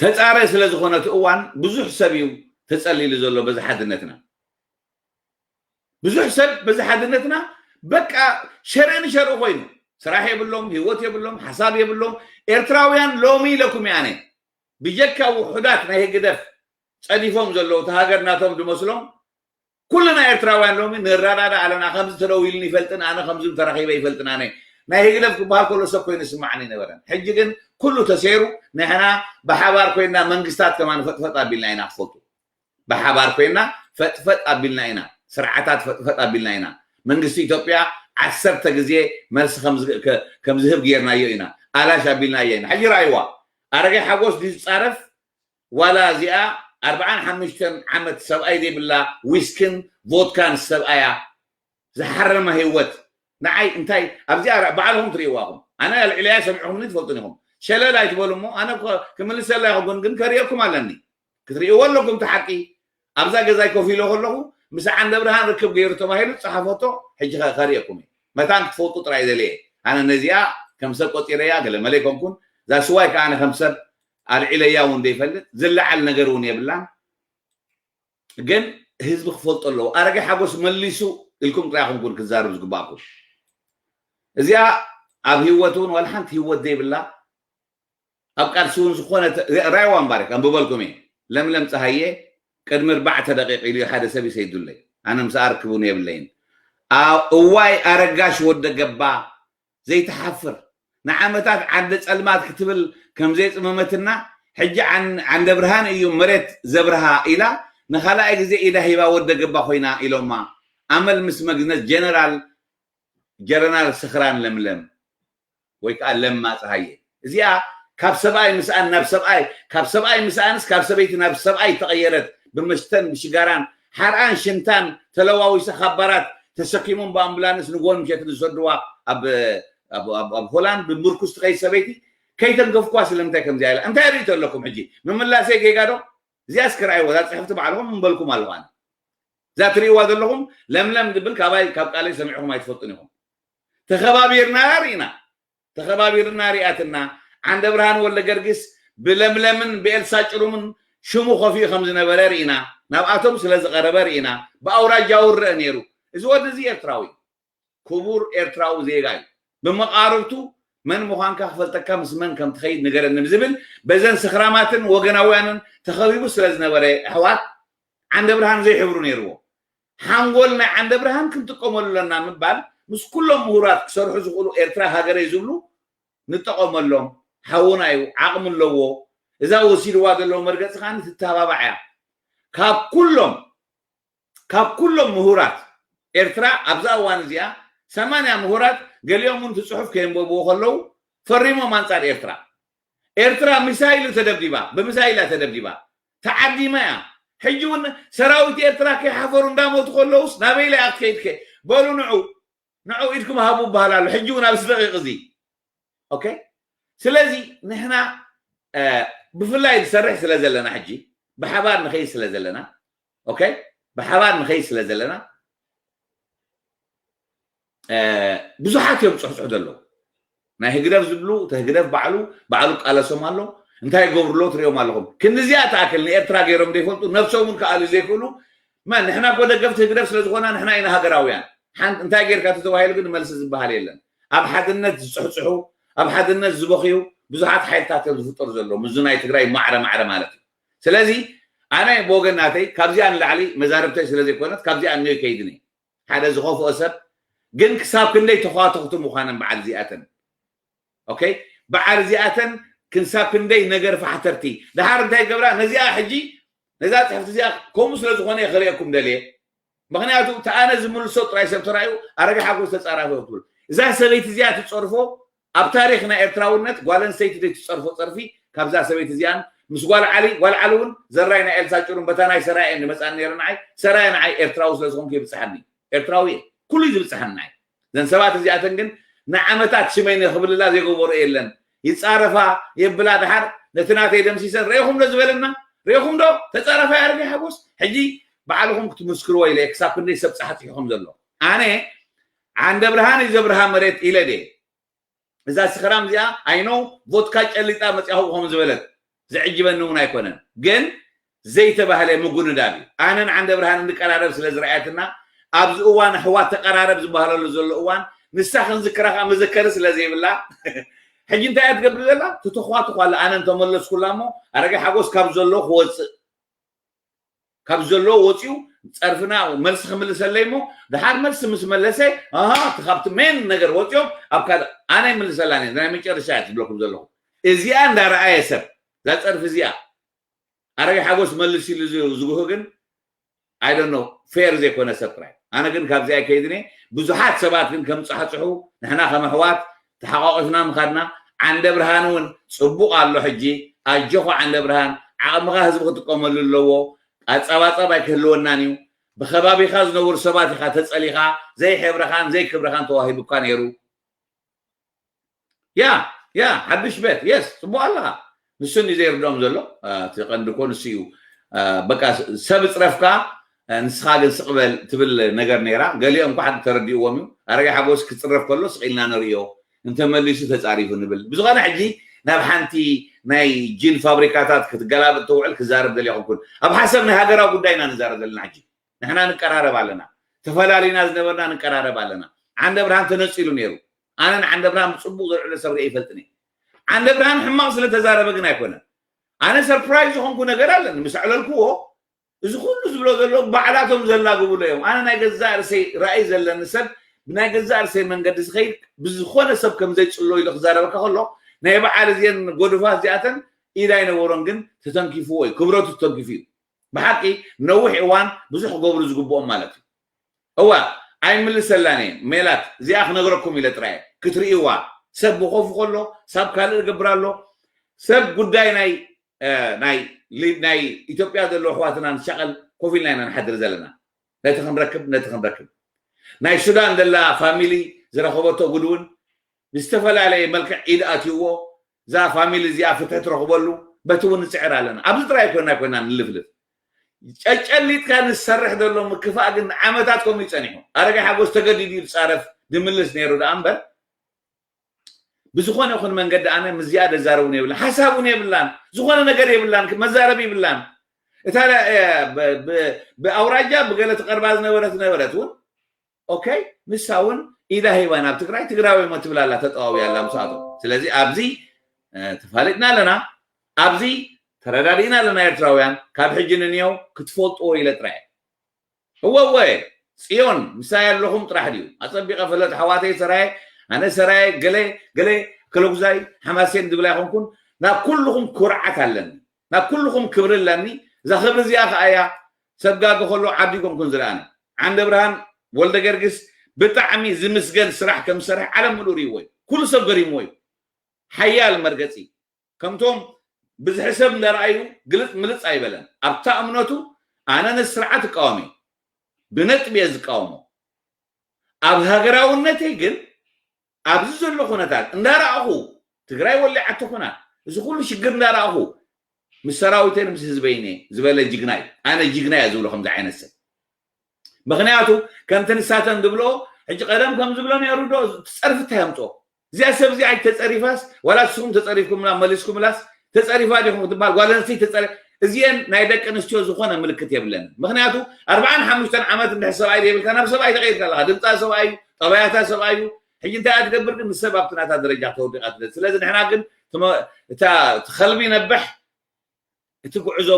ተፃረ ስለ ዝኾነ እቲ እዋን ብዙሕ ሰብ እዩ ተፀሊሉ ዘሎ በዚ ሓድነትና። ብዙሕ ሰብ በዚ ሓድነትና በቃ ሸርኢ ንሸርኢ ኮይኑ፣ ስራሕ የብሎም፣ ህይወት የብሎም፣ ሓሳብ የብሎም። ኤርትራውያን ሎሚ ኢለኩም እየ ኣነ፣ ብጀካ ውሑዳት ናይ ህግደፍ ጸዲፎም ዘለዉ፣ እቲ ሃገር ናቶም ዝመስሎም ኩልና ኤርትራውያን ሎሚ ንረዳዳእ ኣለና። ከምዚ ተደዊሉኒ ይፈልጥን ኣነ፣ ከምዚ ተራኺበ ይፈልጥን ኣነ። ናይ ህግደፍ ክበሃል ከሎ ሰብ ኮይኑ ይስማዓኒ ነበረን። ሕጂ ግን ኩሉ ተሰይሩ፣ ንሕና ብሓባር ኮይና መንግስታት ከማን ፈጥፈጥ ኣቢልና ኢና ክፈልጡ። ብሓባር ኮይና ፈጥፈጥ ኣቢልና ኢና። ስርዓታት ፈጥፈጥ ኣቢልና ኢና። መንግስቲ ኢትዮጵያ ዓሰርተ ግዜ መልሲ ከም ዝህ- ከ- ከም ዝህብ ጌርናዮ ኢና። ኣላሽ ኣቢልናዮ ኢና። ሕጂ ረኣይዋ። ኣረጋይ ሓጎስ ድዩ ዝጻረፍ? ዋላ እዚኣ ኣርብዓን ሓሙሽተን ዓመት ሰብኣይ ዘይብላ ዊስክን ቮድካን ሰብኣያ ዝሓረመ ህይወት ንዓይ እንታይ ኣብዚኣ ራ- ባዕልኹም ትርእይዋ ኢኹም። ኣነ ኣልዒለያ ሰሚዕኹምኒ ትፈልጡን ኢኹም። ሸለል ኣይትበሉ እሞ ኣነ እኮ ክምልሰላ ይኹን ግን ከርእየኩም ኣለኒ። ክትርእይዎ ኣለኩም እቲ ሓቂ። ኣብዛ ገዛይ ኮፍ ኢለ ከለኹ ምስ ዓንደ ብርሃን ርክብ ገይሩ ተባሂሉ ዝጸሓፈቶ ሕጂ ከ- ከርእየኩም እየ። መታን ክትፈልጡ ጥራይ ደልየ። ኣነ ነዚኣ ከም ሰብ ቆጺረያ ገለ መለ ኣይኮንኩን። እዛ ስዋይ ከኣ ኣነ ከም ሰብ ኣልዒለያ እውን ዘይፈልጥ ዝለዓል ነገር እውን የብላን። ግን ህዝቢ ክፈልጦ ኣለዎ። ኣረጋይ ሓጎስ መሊሱ ኢልኩም ጥራይ ኢኹም ክትዛረቡ ዝግባእኩም። እዚኣ ኣብ ህይወት እውን ዋላ ሓንቲ ህይወት ዘይብላ ኣብ ቃልሲ እውን ዝኾነ ራይዋ ምባረክ ኣንብበልኩም እየ። ለምለም ፀሃየ ቅድሚ ኣርባዕተ ደቂቕ ኢሉ ሓደ ሰብ ይሰይዱለይ። ኣነ ምስኣ ርክብ እውን የብለይን። እዋይ ኣረጋሽ ወደ ገባ ዘይትሓፍር ንዓመታት ዓንደ ጸልማት ክትብል ከም ዘየጽመመትና ሕጂ ዓን- ዓንደ ብርሃን እዩ መሬት ዘብርሃ ኢላ ንኻልኣይ ግዜ ኢዳ ሂባ ወደ ገባ ኮይና ኢሎማ። ኣመል ምስ መግነት ጀነራል ጀረናል ስኽራን ለምለም ወይ ከዓ ለማ ፀሃየ እዚኣ ካብ ሰብኣይ ምስኣን ናብ ሰብኣይ ካብ ሰብኣይ ምስኣንስ ካብ ሰበይቲ ናብ ሰብኣይ ተቐየረት። ብመስተን ብሽጋራን ሓርኣን ሽንታን ተለዋዊሳ ካብ ባራት ተሰኪሞም ብኣምቡላንስ ንጎን ምሸት ዝሰድዋ ኣብ ኣብ- ኣብ- ኣብ ሆላንድ ብምርኩስ ትኸይድ ሰበይቲ ከይተንከፍኳ ስለምንታይ ከምዚኣ ኢላ እንታይ ርእቶ ኣለኩም ሕጂ? ምምላሰይ ጌጋ ዶ? እዚኣ እስከ ረኣይዎ እዛ ፅሕፍቲ ባዕልኹም ምበልኩም ኣለኹ ኣነ። እዛ ትርእይዋ ዘለኹም ለምለም ዝብል ካባይ ካብ ቃለይ ሰሚዕኹም ኣይትፈልጡን ኢኹም። ተኸባቢርና ርኢና ተኸባቢርና ሪኣትና። ዓንደ ብርሃን ወልደ ገርግስ ብለምለምን ብኤልሳ ጭሩምን ሽሙ ከፊኡ ከም ዝነበረ ርኢና። ናብኣቶም ስለ ዝቐረበ ርኢና። ብኣውራጃዊ ርአ ነይሩ። እዚ ወዲ እዚ ኤርትራዊ ክቡር ኤርትራዊ ዜጋ እዩ። ብመቓርብቱ መን ምዃንካ ክፈልጠካ ምስ መን ከም ትኸይድ ንገረኒ ብዝብል በዘን ስኽራማትን ወገናውያንን ተኸቢቡ ስለ ዝነበረ ኣሕዋት ዓንደ ብርሃን ዘይሕብሩ ነይርዎ። ሓንጎል ናይ ዓንደ ብርሃን ክንጥቀመሉ ኣለና ምባል ምስ ኩሎም ምሁራት ክሰርሑ ዝኽእሉ ኤርትራ ሃገረይ ዝብሉ ንጠቐመሎም። ሓውና እዩ፣ ዓቕሚ ኣለዎ። እዛ ወሲድዋ ዘለዉ መርገፂ ከዓ ትተባባዕ እያ። ካብ ኩሎም ካብ ኩሎም ምሁራት ኤርትራ ኣብዛ እዋን እዚኣ ሰማንያ ምሁራት ገሊኦም እውን እቲ ፅሑፍ ከየንበብዎ ከለዉ ፈሪሞም ኣንፃር ኤርትራ። ኤርትራ ሚሳይል እዩ ተደብዲባ፣ ብሚሳይል እያ ተደብዲባ፣ ተዓዲማ እያ። ሕጂ እውን ሰራዊት ኤርትራ ከይሓፈሩ እንዳሞቱ ከለውስ ናበይ ኢላ እያ ክትከይድ ከ? በሉ ንዑ ንዑ ኢድኩም ሃቡ ይበሃል ኣሎ። ሕጂ እውን ኣብዚ ደቂቕ እዚ ኦኬ። ስለዚ ንሕና ብፍላይ ንሰርሕ ስለ ዘለና ሕጂ ብሓባር ንኸይድ ስለ ዘለና ኦኬ፣ ብሓባር ንኸይድ ስለ ዘለና ብዙሓት እዮም ፅሕፅሑ ዘለዉ። ናይ ህግደፍ ዝብሉ እቲ ህግደፍ ባዕሉ ባዕሉ ቃለሶም ኣሎ። እንታይ ይገብሩ ኣለዉ ትሪኦም ኣለኹም። ክንዲዚኣ ትኣክል ንኤርትራ ገይሮም ዘይፈልጡ ነብሶም እውን ክኣልዩ ዘይክእሉ መን ንሕና እኮ ደገፍቲ ህግደፍ ስለ ዝኾና ንሕና ኢና ሃገራውያን። ሓንቲ እንታይ ጌርካ ተተባሂሉ ግን መልሲ ዝበሃል የለን። ኣብ ሓድነት ዝፅሕፅሑ ኣብ ሓድነት ዝበኽዩ ብዙሓት ሓይልታት እዮም ዝፍጠሩ ዘለዉ ምስዚ ናይ ትግራይ ማዕረ ማዕረ ማለት እዩ። ስለዚ ኣነ ብወገን ናተይ ካብዚኣ ንላዕሊ መዛርብተይ ስለ ዘይኮነት ካብዚኣ እነዩ ከይድን እየ። ሓደ ዝኸፍኦ ሰብ ግን ክሳብ ክንደይ ተኳተኽቲ ምዃነን በዓል እዚኣተን ኦኬ በዓል እዚኣተን ክንሳብ ክንደይ ነገር ፋሕተርቲ ደሓር እንታይ ገብራ ነዚኣ ሕጂ ነዛ ፅሕፍቲ እዚኣ ከምኡ ስለ ዝኾነ እየ ክርእየኩም ደልየ። ምክንያቱ እቲ ኣነ ዝምልሶ ጥራይ ሰብ ተራእዩ ኣረጋ ሓጎስ ተፃራፊ ክትብል እዛ ሰበይቲ እዚኣ ትፀርፎ ኣብ ታሪክ ናይ ኤርትራውነት ጓል ኣንስተይቲ ዘይትፀርፎ ፀርፊ ካብዛ ሰበይቲ እዚኣን ምስ ጓል ዓሊ ጓል ዓሊ እውን ዘራይ ናይ ኤልሳ ጭሩን በታ ናይ ሰራየ እንድመፃን ነይረ ንዓይ ሰራየ ንዓይ ኤርትራዊ ስለ ዝኾንኩ ይብፅሓኒ ኤርትራዊ እየ ኩሉ እዩ ዝብፅሓኒ ንዓይ ዘን ሰባት እዚኣተን ግን ንዓመታት ሽመይ ንክብልላ ዘይገበሮ የለን ይፃረፋ የብላ ደሓር ነቲ ናተይ ደምሲሰን ርኢኹም ዶ ዝበለና ርኢኹም ዶ ተፃራፋይ ኣረጋይ ሓጎስ ሕጂ ባዕልኹም ክትምስክርዎ ኢለ ክሳብ ክንደይ ሰብ ፃሕፂሑ ከም ዘሎ ኣነ ዓንደ ብርሃን እዩ ዘብርሃ መሬት ኢለ ድየ እዛ ስኽራም እዚኣ I know vodka ጨሊጣ መፅያ ከምኡ ዝበለት ዝዕጅበኒ እውን ኣይኮነን። ግን ዘይተባህለ ምጉንዳብ እዩ። ኣነን ዓንደ ብርሃን እንቀራረብ ስለ ዝረኣየትና ኣብዚ እዋን ኣሕዋት ተቀራረብ ዝበሃለሉ ዘሎ እዋን ንሳ ክንዝክራ ከዓ መዘከሪ ስለ ዘይብላ ሕጂ እንታይ እያ ትገብር ዘላ? ትተኳትኳ ኣላ። ኣነ እንተመለስኩላ እሞ ኣረጋይ ሓጎስ ካብ ዘሎ ክወፅእ ካብ ዘሎ ወፂኡ ፀርፍና መልሲ ክምልሰለይ እሞ ድሓር መልሲ ምስ መለሰ ኣሃ እቲ ካብቲ ሜን ነገር ወፂኦም ኣብ ካልእ ኣነ ይምልሰላን እየ ናይ መጨረሻ እያ ዝብለኩም ዘለኹ። እዚኣ እንዳረኣየ ሰብ እዛ ፀርፊ እዚኣ ኣረጋይ ሓጎስ መልስ ኢሉ ዝጉህ ግን I don't know ፌር ዘይኮነ ሰብ ጥራይ። ኣነ ግን ካብዚኣ ከይድነ ብዙሓት ሰባት ግን ከም ፃሕፅሑ ንሕና ከም ኣሕዋት ተሓቋቂፍና ምኻድና። ዓንደ ብርሃን እውን ፅቡቕ ኣሎ ሕጂ። ኣጆኻ ዓንደ ብርሃን ዓቕምኻ ህዝቢ ክጥቀመሉ ኣለዎ። ኣፀባፃብ ኣይክህልወናን እዩ። ብከባቢኻ ዝነብሩ ሰባት ኢኻ ተፀሊኻ ዘይሕብረኻን ዘይክብረኻን ተዋሂቡካ ነይሩ። ያ ያ ሓድሽ ቤት የስ ፅቡቅ ኣለካ። ንሱ እንዲ ዘይርድኦም ዘሎ እቲ ቀንዲ እኮ ንሱ እዩ። በቃ ሰብ ፅረፍካ ንስኻ ግን ስቕበል ትብል ነገር ነይራ። ገሊኦም እኳ ሓደ ተረዲእዎም እዩ። ኣረጋይ ሓጎስ ክፅረፍ ከሎ ስቕ ኢልና ንርእዮ እንተመሊሱ ተፃሪፉ ንብል። ብዝኾነ ሕጂ ናብ ሓንቲ ናይ ጂን ፋብሪካታት ክትገላበጥ ትውዕል ክዛረብ ደልያ ኮንኩን። ኣብ ሓሳብ ናይ ሃገራዊ ጉዳይ ኢና ንዛረብ ዘለና ሕጂ። ንሕና ንቀራረብ ኣለና። ተፈላሊና ዝነበርና ንቀራረብ ኣለና። ዓንደ ብርሃን ተነፂሉ ነይሩ። ኣነ ንዓንደ ብርሃን ብፅቡቅ ዘልዕሎ ሰብ ርኤ ይፈልጥን እየ። ዓንደ ብርሃን ሕማቅ ስለተዛረበ ግን ኣይኮነን። ኣነ ሰርፕራይዝ ዝኾንኩ ነገር ኣለኒ ምስ ኣዕለልክዎ እዚ ኩሉ ዝብሎ ዘሎ ባዕላቶም ዘላግብሎ እዮም። ኣነ ናይ ገዛእ ርእሰይ ራእይ ዘለኒ ሰብ ብናይ ገዛእ ርእሰይ መንገዲ ዝኸይድ ብዝኾነ ሰብ ከም ዘይፅሎ ኢሉ ክዛረበካ ከሎ ናይ በዓል እዚአን ጎድፋት እዚኣተን ኢድ ኣይነበሮን ግን ተተንኪፍዎ እዩ። ክብረቱ ተተንኪፉ እዩ። ብሓቂ ነዊሕ እዋን ብዙሕ ክገብሩ ዝግብኦም ማለት እዩ። እዋ ኣይምልሰላን እየ ሜላት እዚኣ ክነግረኩም ኢለ ጥራየ ክትርእይዋ ሰብ ብኮፉ ከሎ ሳብ ካልእ ዝገብር ኣሎ ሰብ ጉዳይ ናይ ናይ ናይ ኢትዮጵያ ዘለዉ ኣሕዋትና ንሻቀል ኮፍ ኢልና ኢና ንሓድር ዘለና ነቲ ክንረክብ ነቲ ክንረክብ ናይ ሱዳን ዘላ ፋሚሊ ዝረኸበቶ ጉድ እውን ብዝተፈላለየ መልክዕ ኢድ ኣትይዎ እዛ ፋሚሊ እዚኣ ፍትሒ ትረኽበሉ በቲ እውን ንፅዕር ኣለና ኣብዚ ጥራይ ኮይና ኮይና ንልፍልፍ ጨጨሊጥካ ንሰርሕ ዘሎ ምክፋእ ግን ንዓመታት ከምኡ ይፀኒሑ ኣረጋይ ሓጎስ ተገዲዱ ይፃረፍ ድምልስ ነይሩ ደኣ እምበር ብዝኾነ ይኹን መንገዲ ኣነ ምስዚኣ ደዛረብ እውን የብላን ሓሳብ እውን የብላን ዝኾነ ነገር የብላን መዛረብ ይብላን እታ ብኣውራጃ ብገለ ትቐርባ ዝነበረት ዝነበረት እውን ኦኬ ንሳ እውን ኢዳ ሂባ ናብ ትግራይ ትግራዊ እሞ ትብል ኣላ ተጠዋዊ ኣላ ምስኣቶም ስለዚ ኣብዚ ተፋሊጥና ኣለና ኣብዚ ተረዳዲእና ኣለና ኤርትራውያን ካብ ሕጂ ንንየው ክትፈልጥዎ ኢለ ጥራይ እወ እወ ጽዮን ምሳይ ኣለኹም ጥራሕ ድዩ ኣጸቢቐ ፈለጥ ሓዋተይ ሰራየ ኣነ ሰራየ ገለ ገለ ከለጉዛይ ሓማሴን ዝብል ኣይኮንኩን ናብ ኩልኹም ኩርዓት ኣለኒ ናብ ኩልኹም ክብሪ ኣለኒ እዛ ክብሪ እዚኣ ከኣ እያ ሰብ ጋገ ከሎ ዓዲ ይኮንኩን ዝረኣኒ ዓንደ ብርሃን ወልደ ገርግስ ብጣዕሚ ዝምስገን ስራሕ ከም ዝሰርሕ ዓለም ምሉእ ርእይዎ እዩ ኩሉ ሰብ ገሪምዎ እዩ ሓያል መርገጺ ከምቶም ብዝሒ ሰብ እንዳረኣዩ ግልጽ ምልጽ ኣይበለን ኣብታ እምነቱ ኣነ ነዚ ስርዓት እቃወም እየ ብነጥቢ እየ ዝቃወሞ ኣብ ሃገራውነተይ ግን ኣብዚ ዘሎ ኩነታት እንዳረኣኹ ትግራይ ወሊዓቶ ኩናት እዚ ኩሉ ሽግር እንዳረኣኹ ምስ ሰራዊተይን ምስ ህዝበይን እየ ዝበለ ጅግና እዩ ኣነ ጅግና እየ ዝብሎ ከምዚ ዓይነት ሰብ ምኽንያቱ ከምቲ ንሳተን ዝብሎ ሕጂ ቀደም ከም ዝብሎ ነይሩ ዶ ትፀርፊ እንታይ ኣምፅኦ እዚኣ ሰብ እዚኣ ተፀሪፋስ ዋላ ንስኹም ተፀሪፍኩምላ መሊስኩምላስ ተፀሪፋ ዲኹም ክትበሃል ጓል ኣንስተይቲ ተፀሪ እዚአን ናይ ደቂ ኣንስትዮ ዝኾነ ምልክት የብለንን ምኽንያቱ ኣርባዓን ሓሙሽተን ዓመት እንድሕር ሰብኣይ ዘይብልካ ናብ ሰብኣይ ተቐይርካ ኣለኻ ድምፃ ሰብኣይ እዩ ጠባያታ ሰብኣይ እዩ ሕጂ እንታይ እያ ትገብር ግን ንሰብ ኣብቲ ናታ ደረጃ ተወዲቓ ትደል ስለዚ ንሕና ግን እታ ትኸልቢ ነብሕ እቲ ጉዕዞ